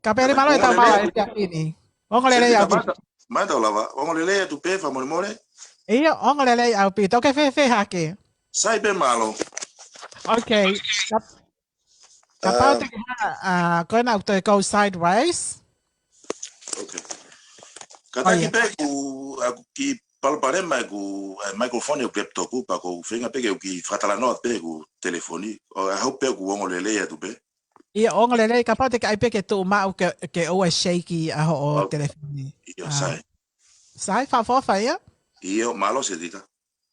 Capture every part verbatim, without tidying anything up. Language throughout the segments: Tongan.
Kapau te ke mālō e tau maʻu ʻa e efiafi ni. Ongo lelei ʻaupito. Mai tau lava. Ongo lelei atu pē, fakamolemole. ʻIo, ongo lelei ʻaupito. ʻOkú ke fēfē hake? Sai pē, mālō. Okay. Kap-, kapau te ke ha, ʻa, ko ena ʻoku toe go sideways. Okay. Kātaki pē ʻoku, ʻoku ou kiʻi palopalema ʻeku, ʻa e microphone ʻeku laptop, pea ʻoku ou feinga pē ke u kiʻi fakatalanoa pē ʻeku telefoni. ʻO, I hope pē ʻoku ongo lelei atu pē. ʻIo, ongo lelei, kapau te ke ʻai pē ke tuʻu maʻu ke, ke ʻoua ʻe shaky ʻa hoʻo telefoni. ʻIo, sai. Sai, fakaʻofoʻofa ia? ʻIo, mālō Setita.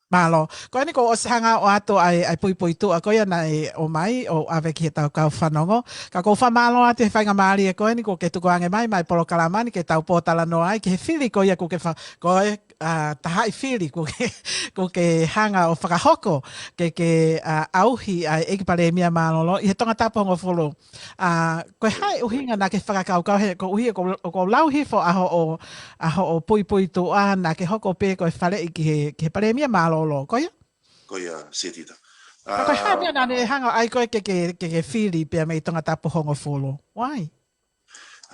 Mālō. Ko eni kuo ʻosi hanga ʻo ʻoatu ʻa e, ʻa e puipuituʻa ko ia naʻe ʻomai ʻo ʻave ki heʻetau kau fanongo. Ka ʻoku ou fakamālō atu he faingamālie ko eni kuo ke tukuange mai, mai polokalama ni ke tau pōtalanoa ai ki he fili ko ia kuo ke fa-, ko e, ʻa, tahaʻi fili kuo ke, kuo ke hanga ʻo fakahoko ke, ke, ʻa, ʻauhi ʻa e ʻEiki Palēmia Mālōlō ʻi he Tongatapu hongofulu. ʻA, ko e hā e ʻuhinga naʻá ke fakakaukau he, koeʻuhi ko, ko e lau hifo ʻa hoʻo, ʻa hoʻo puipuituʻa naʻá ke hoko pē ko e faleʻi ki he, ki he Palēmia Mālōlō, ko ia? Ko ia, Setita. Ka ko e hā e meʻa naʻá ne hanga ʻo ʻai koe ke, ke, ke, ke fili pea mei Tongatapu hongofulu? Why?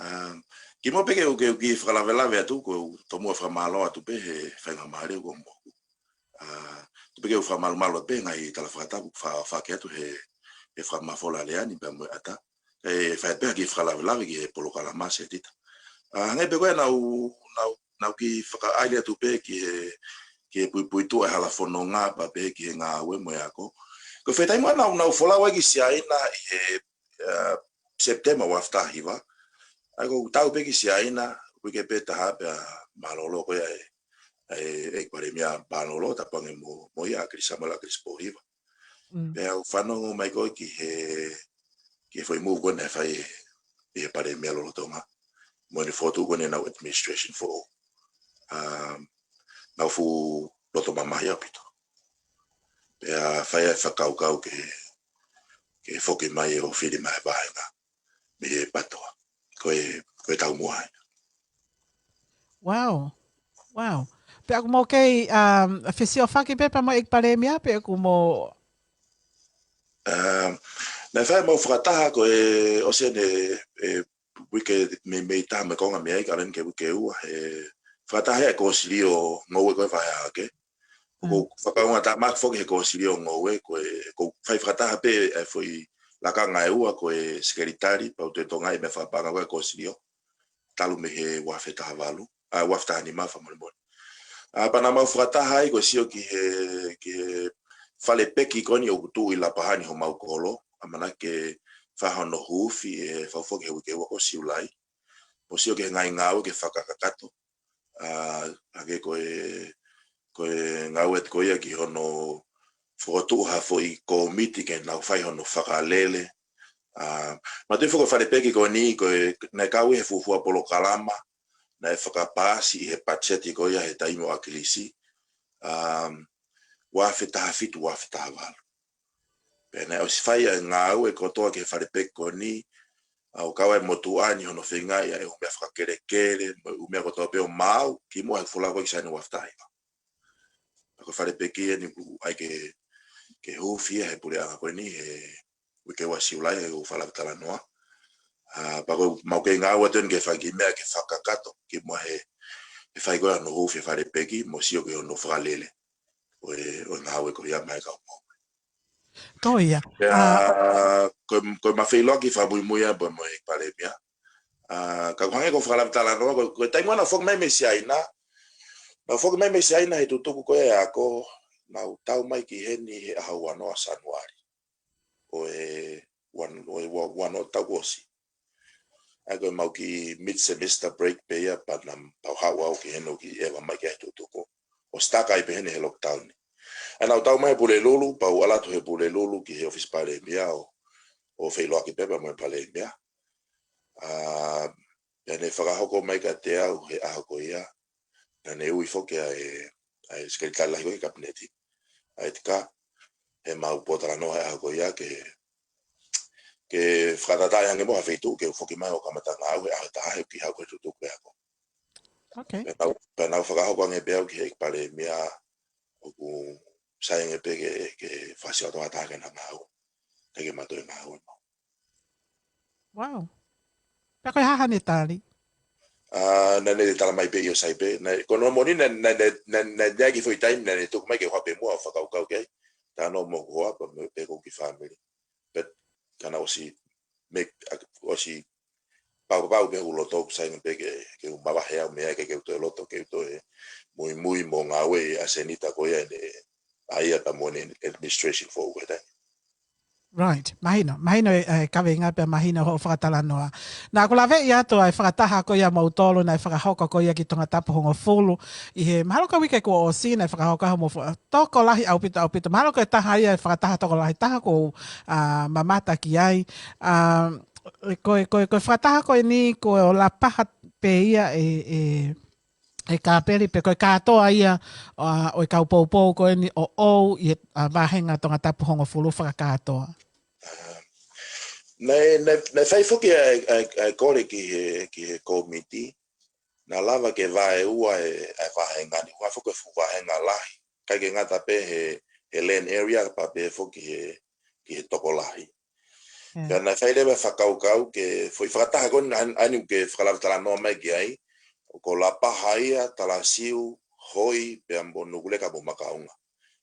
Um, kimuʻa pē ke u, ke u kiʻi fakalavelave atu, ʻoku ou tomuʻa fakamālō atu pē he faingamālie kuo moʻoku. ʻA, tuku pē ke u fakamalumalu atu pē he ngaahi tala fakatapu fa-, fakaʻeke atu he, he fakamafola lea ni pea mo e ʻata. ʻE fai pē ha kiʻi fakalavelave ki he polokalama Setita. ʻA, hangē pē ko ia naʻá ku, naʻá ku, naʻá ku kiʻi fakaʻaili atu pē ki he, ki he puipuituʻa e hala fononga pea pehē ki he ngāue mo e ako. Ko e foʻi taimi naʻá ku, naʻá ku folau ai ki Siaina ʻi he, ʻa, Sepitema ua afe taha hiva. ʻA ia ʻoku ou tau pē ki Siaina, uike pē taha pea mālōlō ko ia ʻa e, ʻa e, ʻa e Palēmia Mālōlō, tapu ange mo, mo ia ʻAkilisi Samuela, ʻAkilisi Pōhiva. Mm. Pea u fanongo mai ko ē ki he, ki he foʻi move ko ē naʻe fai ʻe he Palēmia lolotonga. Mo ʻene fokotuʻu ko eni ʻenau administration foʻou. Um, naʻá ku fuʻu loto mamahi ʻaupito. Pea fai ai e fakakaukau ke, ke foki mai ʻo fili mai e vāhenga mei he PTOA. Ko e, ko e taumuʻa ia. Wow. Wow. Pea ʻoku mou kei, um, fesiofaki pē pea mo e ʻEiki Palēmia, pe ʻoku mou... Um, naʻe fai ʻemau fakataha ko e ʻosi eni e uike mei, mei taha mo e konga mei ai, ka ʻalu eni ki he uike ua, he fakataha ʻa e Kōsilio Ngoue ko e vahe hahake. ʻOku ou fakaʻuhinga tāmaki foki he Kōsilio Ngoue, ko e, ʻoku ou fai fakataha pē ʻa e foʻi lakanga ʻe ua, ko e sekelitali, pea u toe tokangaʻi e meʻa fakapaʻanga ko e Kōsilio. Talu mei he ua afe taha valu, ʻa, ua afe taha nima, fakamolemole. ʻA, pea naʻa mau fakataha ai ko e sio ki he, ki he fale peki ko eni ʻoku tuʻu ʻi Lapahani homau kolo, ʻamanaki ke fai hono huufi ʻe he fakafoki he uike ua ko Siulai. Mo sio ki he ngaahi ngāue ke fakakakato. ʻA, hangē ko e, ko e ngāue atu ko ia ki hono fokotuʻu ha foʻi kōmiti ke nau fai hono fakalele. ʻA, manatuʻi foki ko e fale peki ko eni, ko e, naʻe kau ʻi he fuofua polokalama naʻe fakapaasi ʻi he patiseti ko ia he taimi ʻo ʻAkilisi. Um, ua afe taha fitu, ua afe taha valu. Pea naʻe ʻosi fai ʻa e ngāue kotoa ki he fale peki ko eni, ʻa, ʻo kau ai e motuʻa ni hono feingaʻi ʻa e ʻū meʻa fakakelekele, mo e ʻū meʻa kotoa pē ʻo maau, kimuʻa he folau ko ē ki Siaina ua afe taha hiva. Pea ko e fale peki eni ʻoku ʻai ke, ke huufi ia ʻe he puleʻanga ko eni he uike ua Siulai, he ʻoku ou fakalavetalanoa. ʻA, pea ko ʻemau kei ngāue atu eni ke fai e kiʻi meʻa ke fakakakato, kimuʻa he, he fai ko ē hono huufi e fale peki, mo sio ki hono fakalele ʻo e, ʻo e ngāue ko ia maʻa e kau ngoue. Ko ia. Pea, ʻa, ko, ko ʻema feʻiloaki fakamuimui ia pea mo e Palēmia. ʻA, ka ʻoku hangē ko e fakalavetalanoa, ko, ko e taimi naʻá ku foki mai mei Siaina. Naʻá ku foki mai mei Siaina he tutuku ko ē ʻa e ako, naʻá ku tau mai ki heni he ʻaho ua noa ʻo Sānuali ʻo e ua, ʻo e ua, ua noa taʻu kuo ʻosi. ʻA ia ko ʻemau kiʻi mid semester break pē ia pea naʻa mau haʻu au ki heni ʻo kiʻi ʻeva mai ki he tutuku. ʻO stuck ai pē heni he lockdown ni. ʻA ia naʻá ku tau mai he Pulelulu, pea u ʻalu atu he Pulelulu ki he ʻōfisi Palēmia ʻo, ʻo feʻiloaki pē pea mo e Palēmia. ʻA, pea ne fakahoko mai kiate au he ʻaho ko ia, naʻa ne ui foki ʻa e, ʻa e Sekelitali Lahi ko ē ki he Kapineti, ʻa Etika, heʻemau pōtalanoa he ʻaho ko ia ke, ke fakatātaaʻi ange mo ha feituʻu ke u foki mai ʻo kamata ngāue he ʻaho ʻe taha he ʻoku ou haʻu ko ē he tutuku ʻo e ako. Okay. Pea naʻá ku, pea naʻá ku fakahoko ange pē au ki he ʻEiki Palēmia ʻoku sai ange pē ke, ke fasi ʻo toa taha ke na ngāue. Ke, ke ma toe ngāue mo. Wow. Pea ko e hā haʻane tali? Ā, naʻa ne tala mai pē ʻio sai pē. Naʻe, ko hono moʻoni naʻe, naʻe, naʻe, naʻe, naʻe ʻi ai e kiʻi foʻi taimi naʻa ne tuku mai ke u haʻu pē muʻa ʻo fakakaukau ki ai. Talanoa mo Kohoa pea mo e, pea ko e kiʻi fāmili. But ka naʻe ʻosi, me, ʻa, ʻosi pau, pau pē hoku loto ʻoku sai ange pē ke, ke u mavahe au mei ai, ke, ke u toe loto, ke u toe muimui mo ngāue ʻa e senitā ko ia ʻene, ʻa ia pea mo ʻene administration foʻou ko ē. Right, mahino, mahino e, e kaveinga pea mahino hoʻo fakatalanoa. Naʻa ku laveʻi atu ʻa e fakataha ko ia moutolu naʻe fakahoko ko ia ki Tongatapu hongofulu. ʻI he mahalo ko e uike kuo ʻosi naʻe fakahoko ai hoʻomou fa-, tokolahi ʻaupito, ʻaupito. Mahalo ko e taha ia e fakataha tokolahi taha ʻoku ou, ā, mamata ki ai. Ā, ko e, ko e, ko e fakataha ko eni ko e ʻo Lapaha pē ia e, e, e kāpeli pe ko e kātoa ia, ā, ʻo e kau poupou ko eni ʻo ʻou ʻi he, ā, vāhenga Tongatapu hongofulu fakakātoa. Naʻe, naʻe, naʻe fai foki ʻa e, ʻa e, ʻa e kole ki he, ki he kōmiti, naʻa lava ke vaeua e, ʻa e vāhenga ni, ʻuhinga foki ko e fuʻu vāhenga lahi. ʻIkai ke ngata pē he, he land area, pea pehē foki he, ki he tokolahi. Mm. Pea naʻe fai leva e fakakaukau ki he foʻi fakataha ko eni, ʻa eni ʻoku ke fakalave talanoa mai ki ai, ko Lapaha ia, Talasiu, Hoi, pea mo Nukuleka mo Makaunga.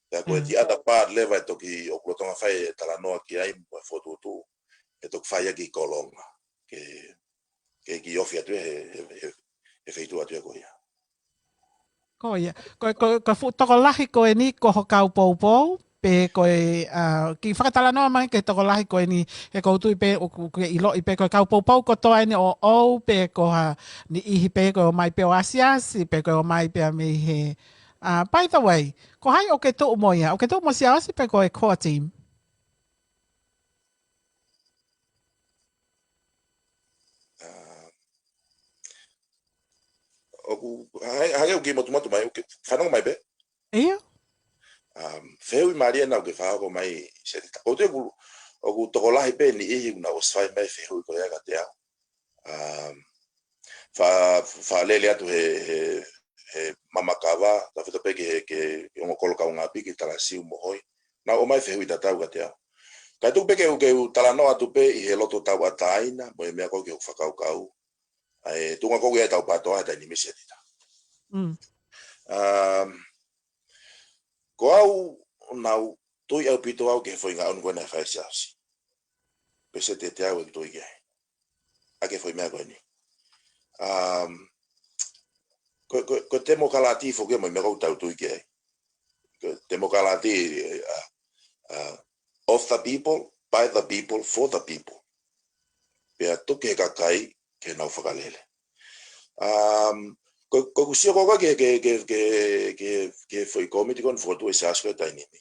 Pea ko e, mm, the other part leva ʻe toki ʻoku lolotonga fai e talanoa ki ai mo e fokotuʻutuʻu, ʻe toki fai ʻaki Kolonga. Ke, ke kiʻi ofi atu he, he, he, he feituʻu atu ia ko ia. Ko ia. Ko, ko, ko e fuʻu tokolahi ko eni ko ho kau poupou, pe ko e, ā, kiʻi fakatalanoa mai ki he tokolahi ko eni, he ʻoku ou tui pē ʻoku, ʻoku ke ʻiloʻi pē ko e kau poupou kotoa eni ʻo ʻou, pe ko ha niʻihi pē ko e ō mai pē ʻo asiasi, pe ko e ō mai pē mei he, ā, by the way, ko hai ʻoku ke tuʻu mo ia? ʻOku ke tuʻu mo Siaosi pe ko e core team? Ā, ʻoku, hangē, hangē ʻoku ke motumotu mai, ʻoku ke fanongo mai pē? ʻIo. Um, fehuʻi mālie naʻa ke fakahoko mai, Senitā. ʻOku ou tui ʻoku, ʻoku tokolahi pē niʻihi naʻa nau ʻosi fai mai fehuʻi ko ia kiate au. Um, fa-, fakalele atu he, he, he mama kava, tautefito pē ki he, ki he ongo kolo kaungāʻapi ki Talasiu mo Hoi. Naʻa nau ʻomai fehuʻi tatau kiate au. Kae tuku pē ke u, ke u talanoa atu pē ʻi he loto tauʻatāina, mo e meʻa ko ē ki hoku fakakaukau. ʻA e tuʻunga ko ē ʻetau PTOA he taimi ni, Senitā. Mm. Um, ko au naʻa ku tui ʻaupito au ki he foʻi ngāue ko ē naʻe fai ʻe Siaosi. Pea sio atu au ʻeku tui ki ai. ʻA e foʻi meʻa ko eni. Um, ko, ko, ko e temokalati foki mo e meʻa ʻoku tau tui ki ai. Ko e temokalati, ā, ā, of the people, by the people, for the people. Pea tuku ki he kakai ke nau fakalele. Um, ko, ko ʻeku sio ko ē ki he, ki he, ki he, ki he, ki he foʻi kōmiti ko eni fokotuʻu ʻe Siaosi he taimi ni.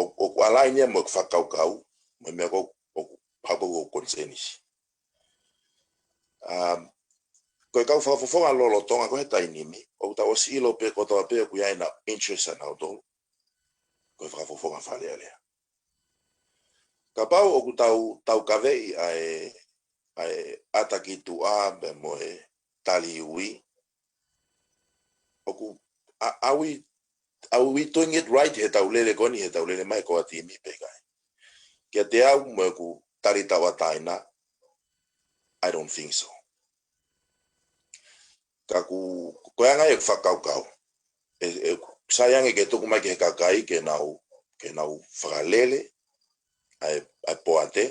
ʻO, ʻoku align ia mo ʻeku fakakaukau, mo e meʻa ko ē ʻoku, ʻoku, ʻoku, ʻoku consensus. Um, ko e kau fakafofonga lolotonga ko ē he taimi ni, ʻoku tau ʻosi ʻilo pē kotoa pē ʻoku ʻi ai ʻenau interest ʻanautolu. Ko e fakafofonga Fale Alea. Kapau ʻoku tau, tau kaveʻi ʻa e, ʻa e ʻata ki tuʻa pea mo e tali ui. ʻOku, a, are we, are we doing it right he tau lele ko eni, he tau lele mai ko e timi pe ʻikai? Kiate au mo ʻeku tali tauʻatāina, I don't think so. Ka ʻoku, ko e anga ia ʻeku fakakaukau. ʻE, ʻe, sai ange ke tuku mai ki he kakai ke nau, ke nau fakalele, ʻa e, ʻa e poate,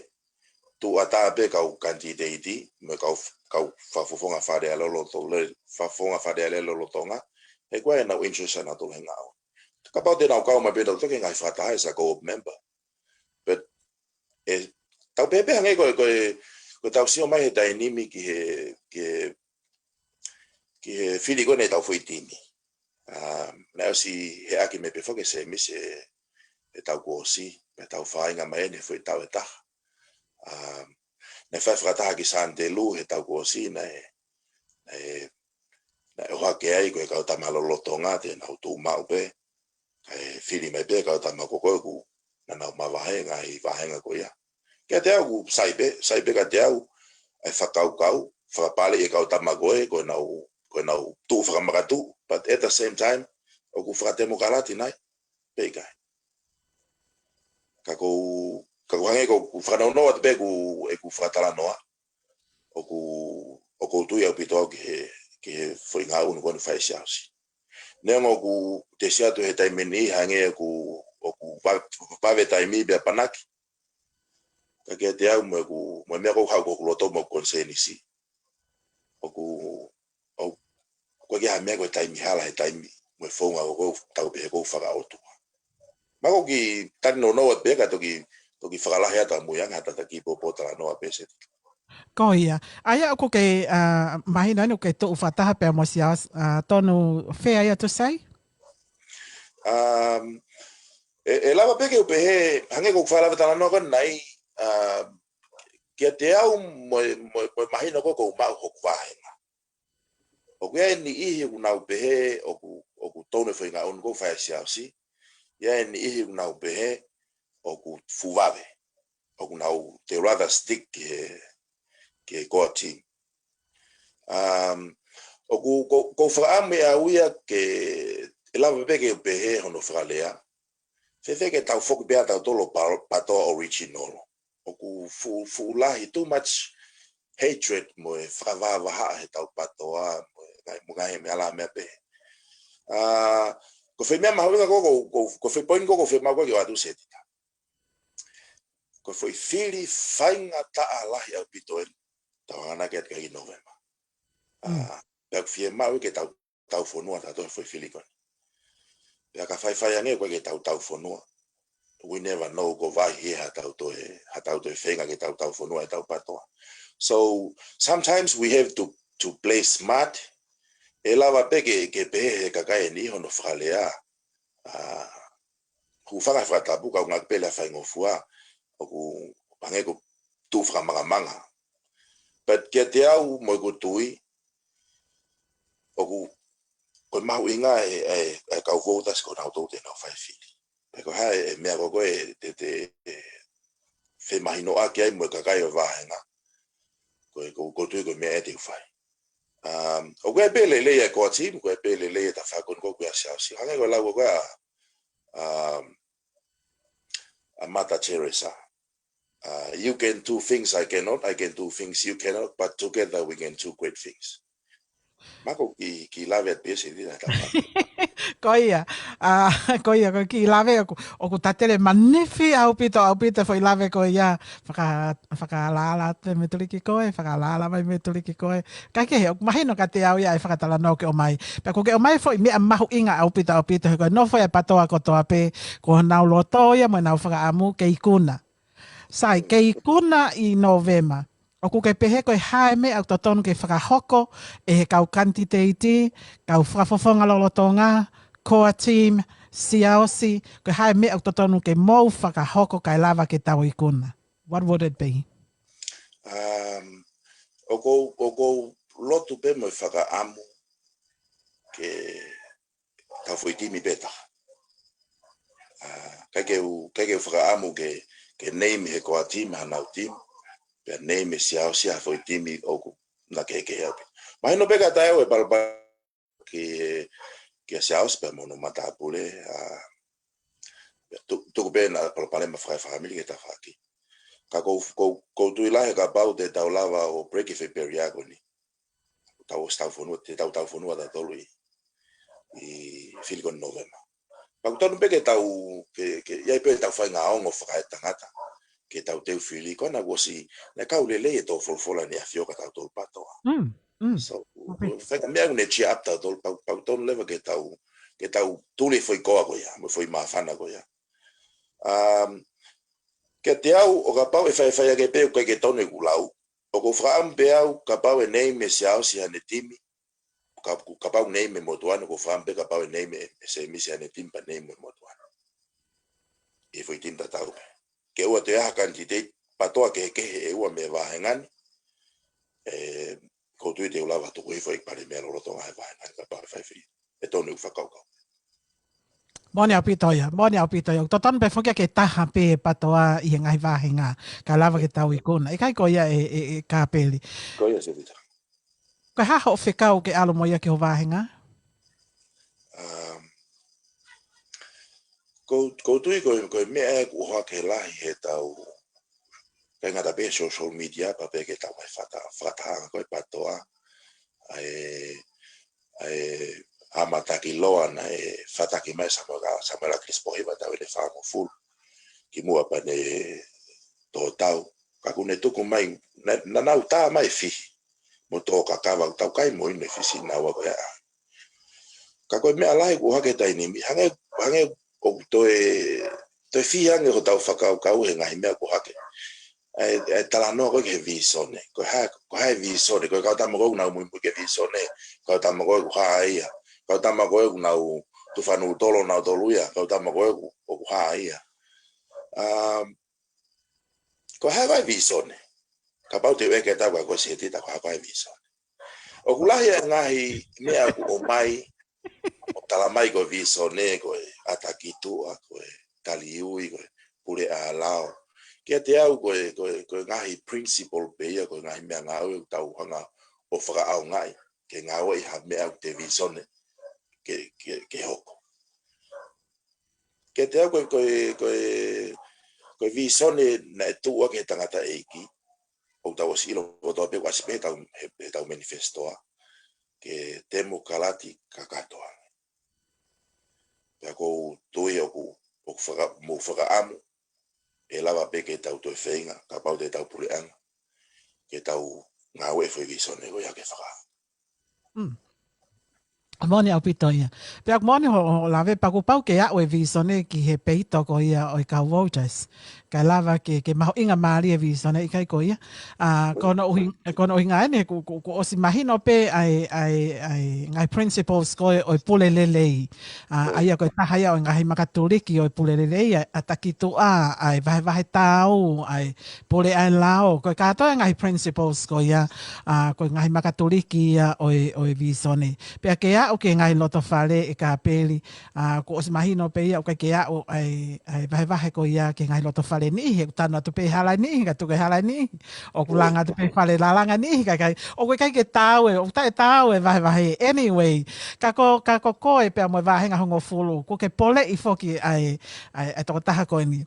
tuʻu ʻatā pē kau kanititeiti, mo e kau, kau fakafofonga Fale Alea loloto-, le-, fakafofonga Fale Alea lolotonga, he ko e ʻenau interest ʻanautolu he ngāue. Kapau te nau kau mai pē nautolu ki he ngaahi fakataha as a core member. But, ʻe, tau pehē pē hangē ko e, ko e, ko ʻetau sio mai he taimi ni ki he, ki he, ki he fili ko eni ʻetau foʻi timi. Um, naʻe ʻosi heʻaki mai pē foki ʻe Semisi he, he taʻu kuo ʻosi, pea tau fāinga mai eni he foʻi taʻu ʻe taha. Um, naʻe fai fakataha ki Santa Lu he taʻu kuo ʻosi, naʻe, naʻe, naʻe ʻohake ai ko e kau tama lolotonga te nau tuʻu maʻu pē, kae fili mai pē kau tama ko ē ʻoku nau mavahe he ngaahi vāhenga ko ia. Kiate au ʻoku sai pē, sai pē kiate au, ʻa e fakakaukau, fakapale ʻi he kau tama ko ē, ko ʻenau, ko ʻenau tuʻu fakamakatuʻu, but at the same time, ʻoku fakatemokalati nai, pe ʻikai? Ka ʻoku, ka ʻoku hangē ko ʻeku fakanounou atu pē ʻeku, ʻeku fakatalanoa. ʻoku, ʻoku ou tui ʻaupito au ki he, ki he foʻi ngāue ko eni ʻoku fai ʻe Siaosi. Neongo ʻoku te sio atu he taimi ni hangē ʻoku, ʻoku va-, vave taimi pea panaki. Ka kiate au mo ʻeku, mo e meʻa ʻoku ou haʻu ko hoku loto mo e konisēnisi. ʻOku, ʻoku ʻikai ha meʻa ko e taimi hala he taimi, mo e founga ʻoku ou tau pehē ʻoku ou fakaʻotua. Mako ki tani no no at beka toki, toki fakalahi atu ʻamui ange ha tataki popo talanoa pē Setita. Ko ia. ʻA ia ʻoku ke, ʻa, mahino ʻeni ʻoku ke tuʻu fakataha pea mo Siaosi, ʻa, tonu fea ia to say? Um, ʻe, ʻe lava pē ke u pehē, hangē ko ʻeku fakalava talanoa ko eni, um, kiate au mo, mo, mo mahino ko ʻoku ou maʻu hoku vāhenga. ʻOku ʻi ai e niʻihi ʻoku nau pehē ʻoku, ʻoku tonu e foʻi ngāue ko eni ʻoku fai ʻe Siaosi. ʻI ai e niʻihi ʻoku nau pehē ʻoku fuʻu vave. ʻOku nau, they rather stick ki he, ki he core team. Um, ʻoku, ko, ʻoku ou fakaʻamu ʻe au ia ke, ʻe lava pē ke u pehē hono fakalea. Fēfē ke tau foki pē ʻa tautolu ʻo pa-, PATOA original. ʻOku fuʻu, fuʻu lahi, too much hatred mo e fakavahavahaʻa he tau PATOA, mo e ngaahi, mo e ngaahi meʻa lā meʻa pē. ʻA, ko e foʻi meʻa mahuʻinga ko, ko, ko, ko e foʻi point ko, ko e foʻi meʻa ko ʻoku ou ʻoatu Setita. Ko e foʻi fili faingataʻa lahi ʻaupito eni tau hanganaki atu ki ai ʻi Novema. ʻA, Mm. pea ʻoku fiemaʻu ke tau, tau fonua tautolu he foʻi fili ko eni. Pea ka faifai ange ʻoku ʻikai ke tau, tau fonua. We never know ko e vahe ʻe ha tautolu e, ha tautolu e feinga ke tau, tau fonua ʻe tau PATOA. So, sometimes we have to, to play smart. ʻE lava pē ke, ke pehē he kakai eni hono fakalea. ʻA, hūfanga he fakatapu, kau ngāueʻaki pē lea faingofua, ʻoku hangē ko e tuʻu fakamangamanga. But kiate au mo ʻeku tui, ʻoku, ko e mahuʻinga e, e, e kau voters ko nautolu te nau fai fili. Pea ko e hā e meʻa ko ē ʻe te, te, e, femahinoʻaki ai mo e kakai ʻo e vāhenga. Ko e, ko, ʻoku ou tui ko e meʻa ē te u fai. Um, ʻoku ʻi ai pē lelei e core team, ʻoku ʻi ai pē lelei e tafaʻaki ko eni ʻoku ʻi ai ʻa Siaosi. Hangē ko e lau ko ē ʻa, um, ʻa Mother Teresa. Uh, you can do things I cannot, I can do things you cannot, but together we can do great things. Mako ki, ki lave atu pē Setita tafaʻaki. Ko ia, ʻa, ko ia, ko e kiʻi lave ʻoku, ʻoku tatele manifi ʻaupito, ʻaupito foʻi lave ko ia, faka-, fakalaʻalaʻa atu mei tuliki ko ē, fakalaʻalaʻa mai mei tuliki ko ē. Kaikehe, ʻoku mahino kiate au ia e fakatalanoa ʻoku ke ʻomai. Pea ʻoku ke ʻomai foʻi meʻa mahuʻinga ʻaupito, ʻaupito, he ko e nofo ia e PATOA kotoa pē, ko honau loto ia mo ʻenau fakaʻamu ke ikuna. Sai, ke ikuna ʻi Novema. ʻOku ke pehē ko e hā e meʻa ʻoku totonu ke fakahoko ʻe he kau kanititeiti, kau fakafofonga lolotonga, core team, Siaosi, ko e hā e meʻa ʻoku totonu ke mou fakahoko kae lava ke tau ikuna. What would it be? Um, ʻoku ou, ʻoku ou lotu pē mo e fakaʻamu ke tau foʻi timi pē taha. ʻA, ʻikai ke u, ʻikai ke u fakaʻamu ke, ke name he core team hanau team, pea name ʻe Siaosi ha foʻi timi ʻoku na kehekehe au pē. Mahino pē ka tae au e palopalema ki he, kia Siaosi pea mo hono matāpule, ʻa, pea tu-, tuku pē ʻena palopalema fakaefāmili ki he tafaʻaki. Ka ʻoku ou, ʻoku ou, ʻoku ou tui lahi kapau te tau lava ʻo break e foʻi barrier ko eni. Tau ʻosi tau fonua, te tau tau fonua tautolu ʻi, ʻi fili ko eni Novema. Pea ʻoku totonu pē ke tau, ke, ke, ʻi ai pē ʻetau faʻahinga ongo fakaetangata. Ke tau teu fili, ko ena kuo ʻosi, naʻe kau lelei e tō folofola ʻEne ʻAfio kia tautolu PATOA. Mm, mm. So, Okay. faʻahinga meʻa ʻoku ne cheer up tautolu, pea ʻoku, pea ʻoku totonu leva ke tau, ke tau tuli e foʻi koa ko ia, mo e foʻi māfana ko ia. Um, kiate au, ʻo kapau ʻe faifai ange pē ʻoku ʻikai ke tonu ʻeku lau. ʻOku ou fakaʻamu pē au, kapau ʻe name ʻe Siaosi haʻane timi, ka-, kapau name ʻe Motuʻa ni, ʻoku ou fakaʻamu pē kapau ʻe name ʻe, ʻe Semisi haʻane timi pea name ʻe Motuʻa ni. ʻI he foʻi timi tatau pē. Ke ʻoua toe ʻi ai ha kanititeiti PATOA kehekehe ʻe ua mei he vāhenga ni. ʻE, ʻoku ou tui te u lava tuku hifo e palēmia lolotonga he vāhenga ni kapau ʻe fai fili. ʻE tonu ʻeku fakakaukau. Moʻoni ʻaupito ia, moʻoni ʻaupito ia. Totonu pē foki ke taha pē PATOA ʻi he ngaahi vāhenga. Kae lava ke tau ikuna. ʻIkai ko ia e, e, e kāpeli. Ko ia Setita. Ko e hā hoʻo fekau ke ʻalu mo ia ki ho vāhenga? Um, ʻoku ou, ʻoku ou tui ko e, ko e meʻa ē ʻoku ʻohake lahi he tau, ʻikai ngata pē he social media, pea pehē ki he tau ngaahi fata-, fakatahaʻanga ko ē PTOA, ʻa e, ʻa e ʻamataki loa naʻe fataki mai ʻe Samuela, Samuela Kilisi Pōhiva ʻi he taʻu ʻe fāngofulu, kimuʻa pea ne tō tau. Ka kuo ne tuku mai, naʻa, naʻa nau tā mai e fihi mo tō kakava, tau kai mo inu e fihi siʻi naua ko ia. Ka ko e meʻa lahi ʻoku ʻohake he taimi ni, hangē, hangē ʻoku toe, toe fihi ange hotau fakakaukau he ngaahi meʻa ʻoku ʻohake. ʻA e, ʻa e talanoa ko ē ki he vīsone. Ko e hā, ko e hā e vīsone, ko e kau tama ko ē ʻoku nau muimui ki he vīsone, kau tama ko ē ʻoku hā ia, kau tama ko ē ʻoku nau tuʻu fanūtolo nautolu ia, kau tama ko ē ʻoku, ʻoku hā ia. Um, ko e hā e vīsone? Kapau te u ʻeke atu au kia koe Setita, ko e hā e vīsone? ʻOku lahi e ngaahi meʻa ʻoku ʻomai ʻo tala mai ko e vīsone, ko e ʻata ki tuʻa, ko e taliui, ko e puleʻanga lao. Kiate au ko e, ko e, ko e ngaahi principle pē ia, ko e ngaahi meʻangāue ʻoku tau hanga ʻo fakaʻaongaʻi ke ngāueʻi ha meʻa ʻoku te vīsone ke, ke, ke hoko. Kiate au ko e, ko e, ko e, ko e vīsone naʻe tuʻu ʻaki ʻe he tangataʻeiki, ʻoku tau ʻosi ʻilo kotoa pē, ʻoku ʻasi pē he tau, he, he tau manifesto, ke temokalati kakato ange. Pea ʻoku ou tui ʻoku, ʻoku faka-, mou fakaʻamu, ʻe lava pē ke tau toe feinga, kapau te tau puleʻanga, ke tau ngāueʻi e foʻi vīsone ko ia ke faka- Mm. Moʻoni ʻaupito ia. Pea ʻoku moʻoni hoʻo, hoʻo lave, pea kuo pau ke aʻu e vīsone ki he peito ko ia ʻo e kau voters. Kae lava ke, ke mahuʻingamālie e vīsone, ʻikai ko ia. ʻA, ko hono ʻuhi-, ko hono ʻuhinga eni, kuo, kuo, kuo ʻosi mahino pē ʻa e, ʻa e, ʻa e ngaahi principles ko ē ʻo e pule lelei. ʻA, ʻa ia ko e taha ia ʻo e ngaahi makatuliki ʻo e pule lelei, ʻa e ʻata ki tuʻa, ʻa e vahevahe taau, ʻa e puleʻanga lao, ko e kātoa e ngaahi principles ko ia, ʻa, ko e ngaahi makatuliki ia ʻo e, ʻo e vīsone. Pea ke aʻu ki he ngaahi loto fale ʻe Kapeli, ʻa, kuo ʻosi mahino pē ia, ʻoku ʻikai ke aʻu ʻa e, ʻa e vahevahe ko ia ki he ngaahi loto fale ʻe niʻihi, he ʻoku tanu atu pē hala ʻe niʻihi, ka tuku e hala ʻe niʻihi, ʻoku langa atu pē fale lalanga ʻe niʻihi, ka ʻikai, ʻoku ʻikai ke taau e, ʻoku taʻetaau e vahevahe anyway. Ka ko, ka ko koe pea mo e vāhenga hongofulu, kuo ke poleʻi foki ʻa e, ʻa e, ʻa e tokotaha ko eni.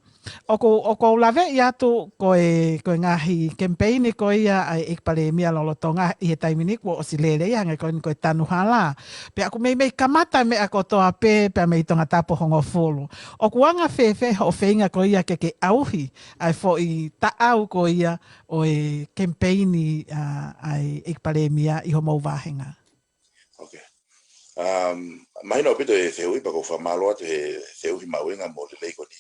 ʻOku, ʻoku ou laveʻi atu ko e, ko e ngaahi kemipeini ko ia ʻa e ʻEiki Palēmia lolotonga ʻi he taimi ni kuo ʻosi lele ia hangē ko eni ko e tanu hala. Pea ʻoku meimei kamata e meʻa kotoa pē, pea mei Tongatapu hongofulu. ʻOku anga fēfē hoʻo feinga ko ia ke ke ʻauhi ʻa e foʻi taʻau ko ia ʻo e kemipeini, ʻa, ʻa e ʻEiki Palēmia ʻi homou vāhenga? Okay. Um, mahino ʻaupito e fehuʻi, pea ʻoku ou fakamālō atu he fehuʻi mahuʻinga mo lelei ko eni.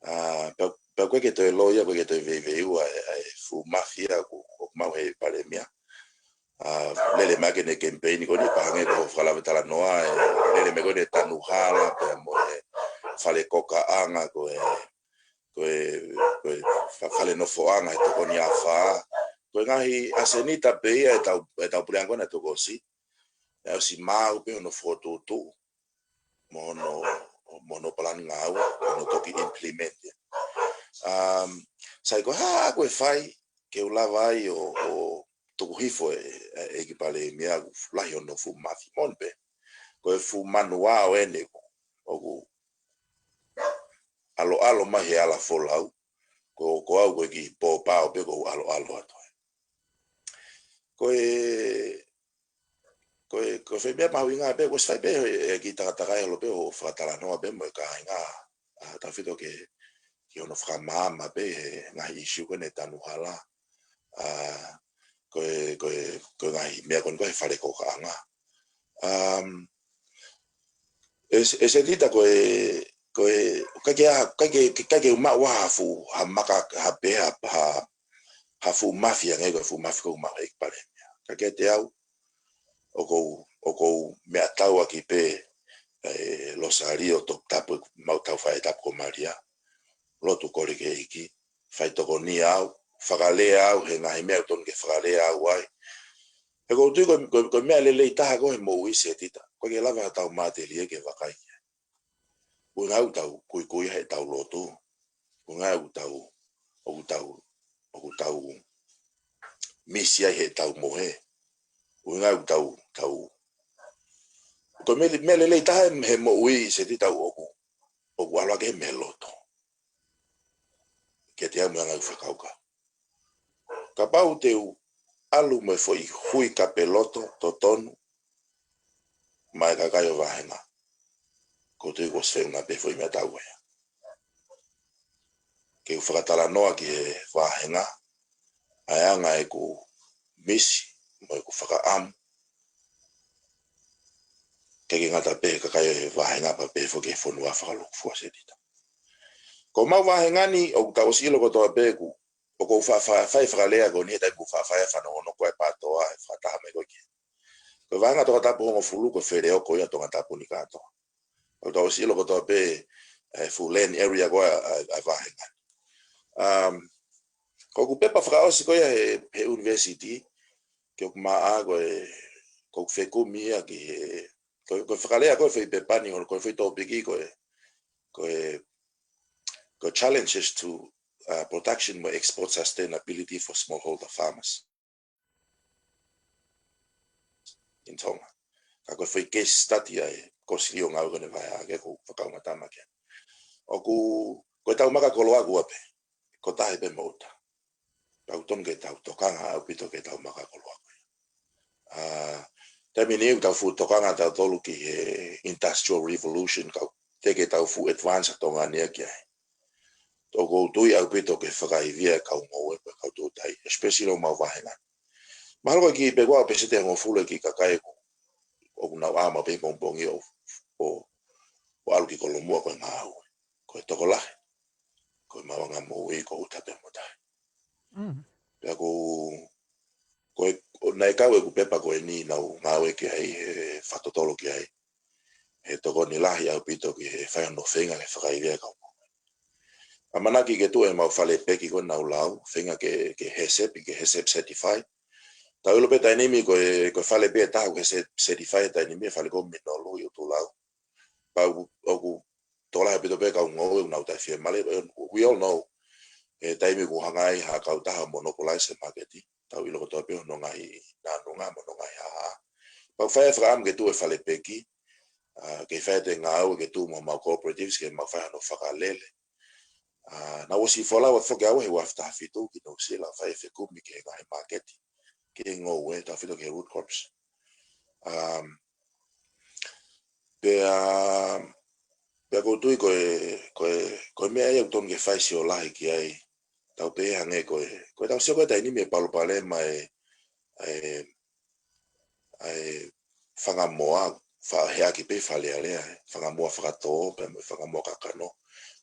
ʻA, pea, pea ʻoku ʻikai ke toe loi ia, ʻoku ʻikai ke toe veiveiua e, e fuʻu mafia ʻoku, ʻoku maʻu he Palēmia. ʻA, lele mai ʻene kemipeini ko eni, pea hangē ko hoʻo fakalave talanoa, ʻe lele mai ko eni e tanu hala, pea mo e fale kokaʻanga, ko e, ko e, ko e fa-, fale nofoʻanga he tokoni afā. Ko e ngaahi ʻasenita pē ia ʻetau, ʻetau puleʻanga ko ena naʻe toki ʻosi. Naʻe ʻosi maau pē hono fokotuʻutuʻu mo hono, mo hono palani ngāue, mo hono toki implement ia. Um, sai, ko e hā ʻoku fai ke u lava ai ʻo, ʻo tuku hifo e, e, ʻEiki Palēmia ʻoku lahi hono fuʻu mafia? Moʻoni pē. Ko e fuʻu manuao eni ʻoku ʻaloʻalo mai he ala folau, ko, ko au ko e kiʻi pōpao pē ʻoku ou ʻaloʻalo atu ai. Ko e, ko e, ko e foʻi meʻa mahuʻinga pē, kuo ʻosi fai pē e, e kiʻi takatakai holo pē ʻo fakatalanoa pē mo e kāinga, ʻa, tautefito ki he, ki hono fakamaama pē he ngaahi issue ko eni e tanu hala. ʻA, ko e, ko e, ko e ngaahi meʻa ko eni ko e fale kokaʻanga. Um, ʻe, ʻe Setita ko e, ko e, ʻikai ke ʻa, ʻikai ke, ʻikai ke u maʻu ha fuʻu, ha maka, ha pē, ha, ha, ha fuʻu mafia hangē ko e fuʻu mafia ʻoku maʻu he ʻEiki Palēmia. Ka kiate au, ʻoku ou, ʻoku ou meʻatauʻaki pē, e, Losalio Toputapu, mau tau fai tapu ko Malia. Lotu kole ki he ʻEiki, fai tokoni au, fakalea au he ngaahi meʻa ʻoku totonu ke fakalea au ai. He ʻoku ou tui ko, ko, ko e meʻa lelei taha ko ē he moʻui Setita, ʻoku ʻikai ke lava ha tau matelie ke vakai ki ai. ʻUhinga ʻoku tau kuikui he tau lotu. ʻUhinga ʻoku tau, ʻoku tau, ʻoku tau misi ai he tau mohe. ʻUhinga ʻoku tau, tau. Ko e meʻa, meʻa lelei taha he moʻui Setita ʻoku, ʻoku ʻalu hake mei loto. Ke ʻiate au mo e anga ʻeku fakakaukau. Kapau te u ʻalu mo e foʻi hui kapeloto totonu maʻa e kakai ʻo e vāhenga, ʻoku ou tui kuo ʻosi feʻunga pē foʻi meʻatau ko ia. Ke u fakatalanoa ki he vāhenga ʻa e anga ʻeku misi mo ʻeku fakaʻamu, ʻikai ke ngata pē he kakai ʻo e vāhenga pea pehē foki ki he fonua fakalūkufua, Setita. Ko homau vāhenga ni, ʻoku tau ʻosi ʻilo kotoa pē ʻoku, ʻoku ou fa-, fa-, fai fakalea ko eni he taimi ʻoku ou faʻa fai ai e fanongonongo ko e PATOA, ʻe fakataha mai ko ē ki he, ko e vāhenga Tongatapu hongofulu, ko e feleoko ia ʻo Tongatapu ni kātoa. ʻOku tau ʻosi ʻilo kotoa pē e fuʻu land area ko ē ʻa, ʻa, ʻa e vāhenga ni. Um, ko ʻeku pepa fakaʻosi ko ia he, he university, ke ʻoku maʻa ko e, ko ʻeku fekumi ia ki he, ko, ko e fakalea ko ē foʻi pepa ni, ko e foʻi tōpiki ko e, ko e, ko e challenges to, uh, production mo export sustainability for smallholder farmers in Tonga. Ka ko e foʻi case study ʻa e Kosilio ngāue ko eni ʻa e vāhenga, ke ʻoku ou fakaʻuhinga mai ki ai. ʻOku, ko e tau maka koloa ko ē pē, ko e taha pē mo ʻuta. Pea ʻoku totonu ke tau tokanga ʻaupito ki he tau maka koloa ko ia. ʻA, taimi ni ʻoku tau fuʻu tokanga tautolu ki he Industrial Revolution, ka ʻoku teʻeki ke tau fuʻu advance ʻa Tonga ni ia ki ai. ʻOku ou tui ʻaupito ke fakaivia e kau ngoue mo e kau toutai, especially ʻo homau vāhenga. Mahalo ko e kiʻi pē ko ē ʻa e pēseti ʻe hongofulu e kiʻi kakai ʻoku, ʻoku nau ʻā maʻu pē he pongipongi ʻo, ʻo, ʻo ʻalu ki Kolomua ko e ngāue. Ko e tokolahi, ko e maʻuʻanga moʻui ko ʻuta pē mo tahi. Mm. Pea ko, ko e, ʻo naʻe kau ʻeku pepa ko eni naʻa ku ngāue ki ai he fakatotolo ki ai, he tokoni lahi ʻaupito ki he fai hono feinga ke fakaivia e kau ngoue. ʻAmanaki ke tuʻu ʻemau fale peki ko ē naʻa ku lau, feinga ke, ke HACCP, ke HACCP certify. Tau ʻilo pē taimi ni ko e, ko e fale pē ʻe taha ʻoku HACCP certify he taimi ni, e fale ko ē ʻi Minolu ʻi ʻUtulau. Pea ʻoku, ʻoku tokolahi ʻaupito pē kau ngoue ʻoku nau taʻefiemālie. We all know, he taimi ʻoku hanga ai ha kautaha ʻo monopolize e māketi, tau ʻilo kotoa pē hono ngaahi nāunau mo hono ngaahi hāhā. Pea ʻoku fai e fakaʻamu ke tuʻu e fale peki, ʻa, ke fai ʻete ngāue ke tuʻu mo homau cooperatives ke mau fai hano fakalele. ʻA, naʻa ku ʻosi folau atu foki au he ua afe taha fitu ki Nuʻu Sila, fai e fekumi ki he ngaahi māketi, ki he ngoue, tautefito ki he root crops. Um, pea, pea ʻoku ou tui ko e, ko e, ko e meʻa ia ʻoku totonu ke fai sio lahi ki ai. Tau pehē hangē ko e, ko e tau sio ko ē taimi ni e palopalema e, e, e fangamoa, fa-, heʻaki pē Fale Alea, e fangamoa fakatō, pea mo e fangamoa kakano.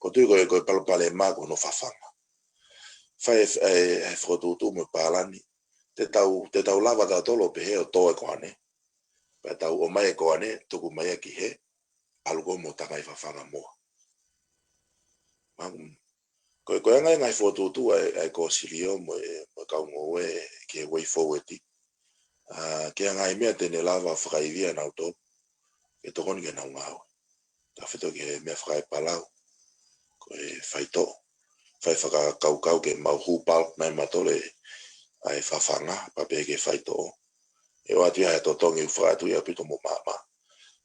ʻOku ou tui ko e, ko e palopalema ko hono fafanga. Fai e, e, e fokotuʻutuʻu mo e palani, te tau, te tau lava tautolu ʻo pehē ʻo tō e koane. Pea tau ʻomai e koane, tuku mai ia ki hē, ʻalu koe mo tangai fafangamoa. Maku, ko e, ko e anga e ngaahi fokotuʻutuʻu ʻa e, ʻa e Kosilio mo e, mo e kau ngoue ki he way forward. ʻA, ki he ngaahi meʻa te ne lava fakaivia nautolu, ke tokoni ki heʻenau ngāue. Tautefito ki he meʻa fakaepalau, ko e faitoʻo. Fai fakakaukau ke mau hū bulk mai mautolu ʻa e fafanga, pea pehē ki he faitoʻo. ʻE ʻoatu ia ha totongi ʻoku fakaʻatu ia ʻaupito mo māmā.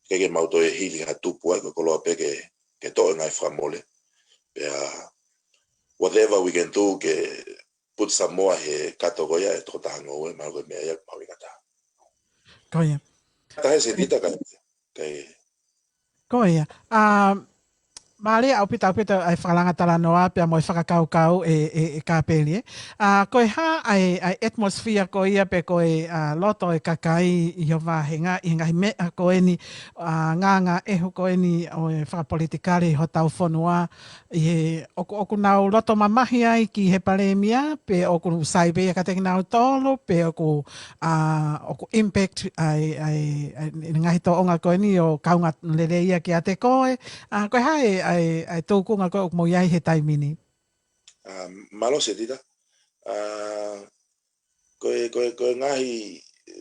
Ke ke mau toe hili ha tupu ai, ko e koloa pē ke, ke toʻo e ngaahi fakamole. Pea, whatever we can do ke put some more he kato ko ia e tokotaha ngoue, mahalo ko e meʻa ia ʻoku mahuʻinga taha. Ko ia. Taha e Setita kai, kai. Ko ia. ʻA, mālie ʻaupito, ʻaupito ʻa e fakalanga talanoa pea mo e fakakaukau ʻe, ʻe, ʻe Kapeli, ē. ʻA, ko e hā ʻa e, ʻa e atmosphere ko ia pe ko e, ʻa, loto e kakai ʻi ho vāhenga, ʻi he ngaahi meʻa ko eni, ʻa, ngāngāʻehu ko eni ʻo e fakapolitikale ʻi hotau fonua, ʻi he ʻoku, ʻoku nau loto mamahi ai ki he palēmia, pe ʻoku sai pē ia kiate kinautolu, pe ʻoku, ʻa, ʻoku impact ʻa e, ʻa e, ʻa e ngaahi tōʻonga ko eni ʻo kaunga lelei ia kiate koe, ʻa, ko e hā e, ʻa e, ʻa e tūkunga ko ē ʻoku mou ʻi ai he taimi ni? ʻA, mālō Setita. ʻA, ko e, ko e, ko e ngaahi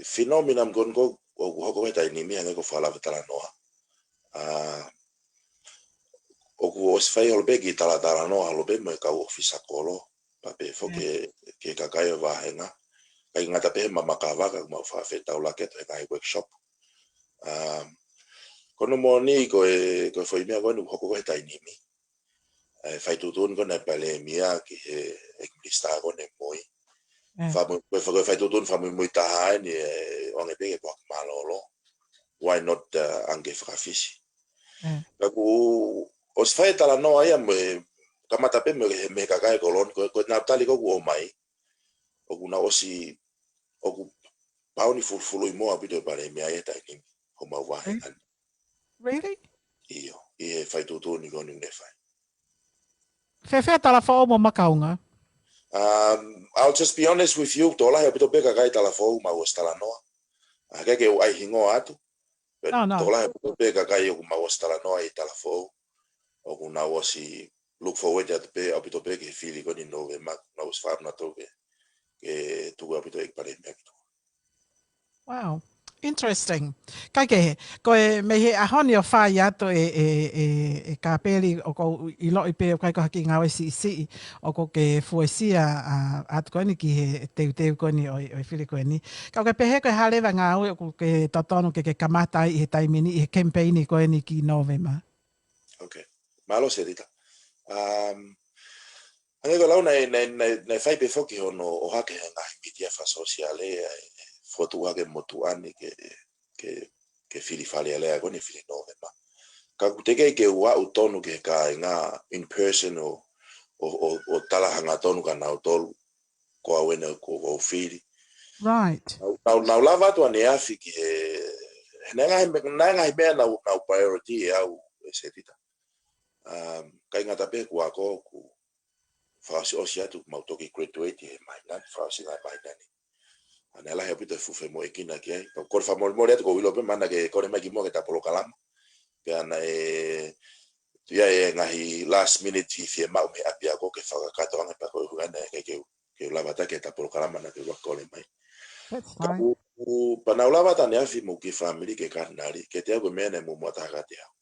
phenomena ko eni ʻoku, ʻoku hoko he taimi ni hangē ko e fakalave talanoa. ʻA, ʻoku ʻosi fai holo pē kiʻi talatalanoa holo pē mo e kau ʻōfisa kolo, pea pehē foki ki he kakai ʻo e vāhenga. ʻIkai ngata pē he mama kava ka ʻoku mau faʻa fetaulaki atu he ngaahi workshop. ʻA, ko hono moʻoni ko e, ko e foʻi meʻa ko eni ʻoku hoko he taimi ni. ʻa e fai tuʻutuʻuni ko eni ʻa e Palēmia ki he ʻEiki Minisitā ko eni ʻe moi. Fakamuimui, fakamuimui, fai tuʻutuʻuni fakamuimui taha eni ʻe ʻoange pē ke poaki mālōlō. Why not, uh, ʻange fakafisi? Ka kuo ʻosi fai e talanoa ia mo e kamata pē mo e mei he kakai ko Loni, ko, ko e nau tali ko ē kuo ʻomai. ʻOku nau ʻosi, ʻoku pauni fulufului mo ʻaupito e Palēmia ia taimi ni, homau vahenga ni. Really? ʻIo, ʻi he fai tuʻutuʻuni ko eni ne fai. Fēfē Talafoʻou mo Makaunga? Um, I'll just be honest with you, tokolahi ʻaupito pē kakai Talafoʻou mau ʻosi talanoa. ʻA, ʻikai ke u ʻai hingoa atu. But tokolahi ʻaupito pē kakai ʻoku mau ʻosi talanoa ʻi Talafoʻou. ʻOku nau ʻosi look forward atu pē, ʻaupito pē ki he fili ko eni November, nau ʻosi fakaʻamu nautolu ke, ke tuku ʻaupito e Palēmia ki tuʻa. Wow. Interesting. Kaikehe, ko e mei he ʻaho ni ʻo fai atu e, e, e, e kāpeli ʻoku ou ʻiloʻi pē ʻoku ʻikai ko ha kiʻi ngāue siʻisiʻi ʻoku ke fuesia, ʻa, atu ko eni ki he teuteu ko eni ʻo, ʻo e fili ko eni. Ka ʻoku ke pehē ko e hā leva e ngāue ʻoku ke totonu ke, ke kamata ai ʻi he taimi ni ʻi he kemipeini ko eni ki November? Okay. Mālō Setita. Um, hangē ko e lau naʻe, naʻe, naʻe, naʻe fai pē foki hono ʻohake he ngaahi mītia fakasōsiale, ʻa e fokotuʻu hake motuʻa ni ke, ke, ke fili Fale Alea ko eni fili November. Ka ʻoku teʻeki ke u aʻu tonu ki he kāinga in person ʻo, ʻo, ʻo, ʻo tala hangatonu kia nautolu ko au eni ʻoku ou fili. Right. Nau, nau, nau lava atu ʻaneafi ki he, he naʻe ngaahi me-, naʻe ngaahi meʻa nau, nau priority ʻe au ʻe Setita. Um, ʻikai ngata pē kuo ako, kuo fakaʻosiʻosi atu, mau toki graduate he māhina ni, fakaʻosi ngaahi māhina ni. ʻA, naʻe lahi ʻaupito e fuʻu femoʻuekina ki ai. Ka ʻoku ou kole fakamolemole atu, ʻoku ou ʻilo pē mahalo naʻa ke kole mai kimuʻa ke ta polokalama. Pea naʻe, ʻi ai e ngaahi last minute fiemaʻu mei ʻapiako ke fakakakato ange pea ko e ʻuhinga ia naʻe ʻikai ke u, ke u lava atu ke ta polokalama naʻa ke ʻuluaki kole mai. That's fine. Ka ʻoku, ʻoku, pea nau lava atu ʻaneafi mo e kiʻi fāmili ki he Katinali, kiate au ko e meʻa naʻe muʻomuʻa taha kiate au.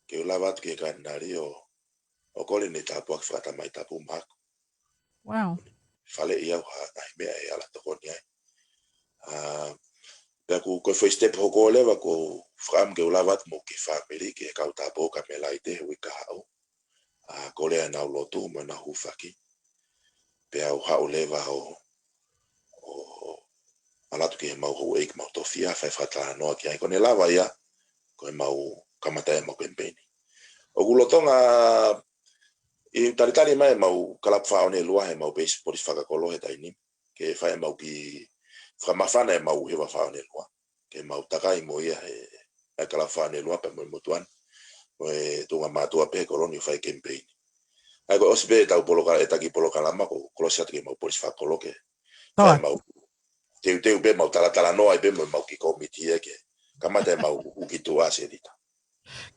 Ke u lava atu ki he Katinali ʻo, ʻo kole ʻene tāpuaki fakatamai tapu maʻaku. Wow. Faleʻi au ha ngaahi meʻa ʻe ala tokoni ai. ʻA, pea ʻoku, ko e foʻi step hoko leva ʻoku ou fakaʻamu ke u lava atu mo e kiʻi fāmili ki he kau tāupoʻou Kamelaite he uike kahaʻu. ʻA, kole ʻenau lotu mo ʻenau hūfaki. Pea u haʻu leva ʻo, ʻo ala atu ki heʻemau houʻeiki, mau tofiʻa, fai fakatalanoa ki ai. Ko ʻene lava ia, ko ʻemau kamata ʻemau kemipeini. ʻOku lolotonga ʻi he talitali mai ʻemau kalapu Fakaʻonelua heʻemau peisi polisi fakakolo he taimi ni, ke fai ʻemau kiʻi fakamāfana ʻemau hiva Fakaʻonelua ke mau takai mo ia he, he kalapu Fakaʻonelua pea mo e motuʻa ni, mo e tuʻunga mātuʻa pē he kolo ni ʻo fai kemipeini. ʻA ia ko e ʻosi pē ʻetau poloka-, ʻeta kiʻi polokalama ʻoku kolosi atu ki heʻemau polisi fakakolo ke fai ʻemau teuteu pē, mau talatalanoa ai pē mo ʻemau kiʻi kōmiti ia ke kamata ʻemau uki tuʻa Setita.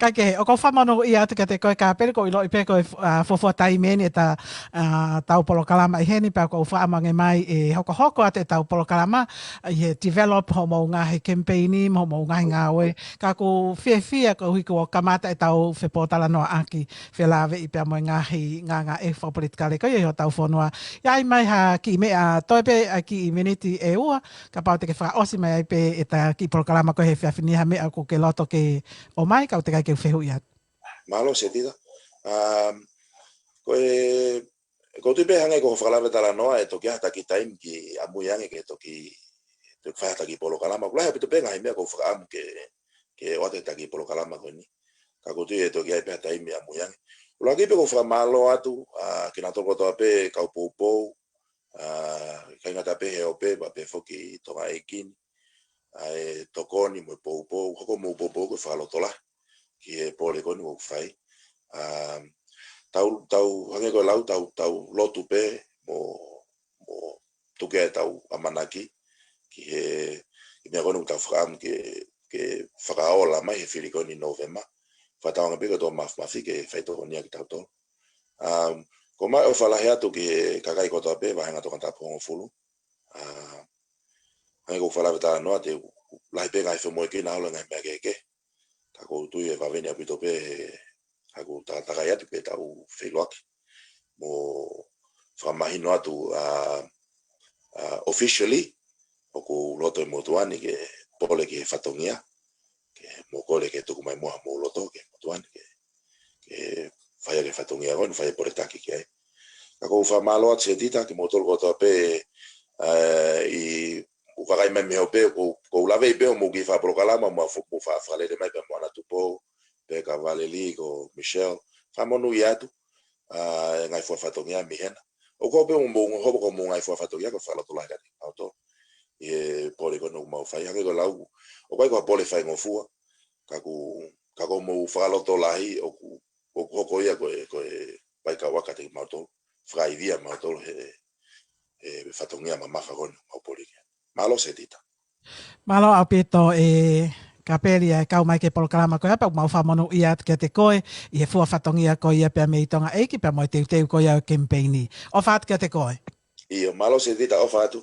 Kaikehe, ʻoku ou fakamonūʻia atu kiate koe kāpeli, ʻoku ou ʻiloʻi pē ko e, ʻa, fuofua taimi eni ʻeta, ʻa, tau polokalama ʻi heni, pea ʻoku ou fakaʻamu ange mai ʻe hokohoko atu ʻetau polokalama ʻi he develop hoʻomou ngaahi kemipeini mo hoʻomou ngaahi ngāue. Ka ʻoku ou fiefia koeʻuhi kuo kamata ʻetau fepōtalanoaʻaki felāveʻi pea mo e ngaahi ngāngāʻeiki fakapolitikale ko ia ʻi hotau fonua. ʻI ai mai ha kiʻi meʻa, toe pē ha kiʻi miniti ʻe ua, kapau te ke fakaʻosi mai ai pē ʻeta kiʻi polokalama ko ē he efiafi ni, ha meʻa ʻoku ke loto ke ʻomai, ka ʻoku teʻeki ai ke u fehuʻi atu. Mālō Setita. Um, ko e, ʻoku ou tui pē hangē ko hoʻo fakalave talanoa ʻe toki ʻi ai ha taki taimi ke ʻamui ange ke toki, toki fai ha taki polokalama. ʻOku lahi ʻaupito pē ngaahi meʻa ʻoku ou fakaʻamu ke, ke ʻoatu he taki polokalama ko eni. Ka ʻoku ou tui ʻe toki ʻi ai pē ha taimi ʻamui ange. ʻUluaki pē ʻoku ou fakamālō atu, ʻa, kinautolu kotoa pē kau poupou, ʻa, ʻikai ngata pē he ope, pea pehē foki Tonga ʻEiki ni, ʻa e tokoni mo e poupou, hoko mo e poupou ko e fakalotolahi ki he pole ko eni ʻoku fai. ʻA, tau, tau, hangē ko e lau, tau, tau lotu pē mo, mo tuku ʻetau ʻamanaki ki he, ki he meʻa ko eni ʻoku tau fakaʻamu ke, ke fakaola mai he fili ko eni November. Fakatauange pē ko e tō mafimafi ke faitokonia kitautolu. Um, ʻoku ou ʻofa lahi atu ki he kakai kotoa pē, vāhenga Tongatapu hongofulu. ʻA, hangē ko hoʻo fakalave talanoa, te u lahi pē ngaahi femoʻuekina holo ngaahi meʻa kehekehe. Ka ʻoku ou tui ʻe vave ni ʻaupito pē he, ʻa, ʻoku ta-, takai atu pē ʻetau feʻiloaki mo fakamahino atu, ʻa, ʻa, officially, ʻoku loto e motuʻa ni ke pole ki he fatongia, ke mou kole ke tuku mai muʻa homou loto ki he motuʻa ni ke, ke fai ʻaki e fatongia ko eni, fai e poletaki ki ai. Ka ʻoku ou fakamālō atu Setita, kimoutolu kotoa pē, ē, ʻi, ʻoku ou vakai mai mei hoʻo pē, ʻoku ou, ʻoku ou laveʻi pē hoʻomou kiʻi fakapolokalama, mou fa-, mou fa-, fakalele mai pē mo ʻAna Tupou, pea ka Valeli, ko Michelle, fakamonūʻia atu, ā, e ngaahi fua fatongia mei hena. ʻOku ou pehē ʻoku mou, hopo ko hoʻomou ngaahi fua fatongia ko e fakalotolahi kiate kimautolu. ʻI he pole ko eni ʻoku mau fai, hangē ko e lau, ʻoku ʻikai ko ha pole faingofua, ka ʻoku, ka ko hoʻomou fakalotolahi, ʻoku, ʻoku hoko ia ko e, ko e vaikauʻaki kiate kimautolu, fakaivia kimautolu he, he fatongia mamafa ko eni ʻoku mau pole ki ai. Mālō Setita. Mālō ʻaupito ē Kapeli ʻa e kau mai ki he polokalama ko ia, pea ʻoku mau fakamonūʻia atu kiate koe ʻi he fua fatongia ko ia pea mei Tonga ʻEiki pea mo e teuteu ko ia ʻo e kemipeini. ʻOfa atu kiate koe. ʻIo, mālō Setita, ʻofa atu.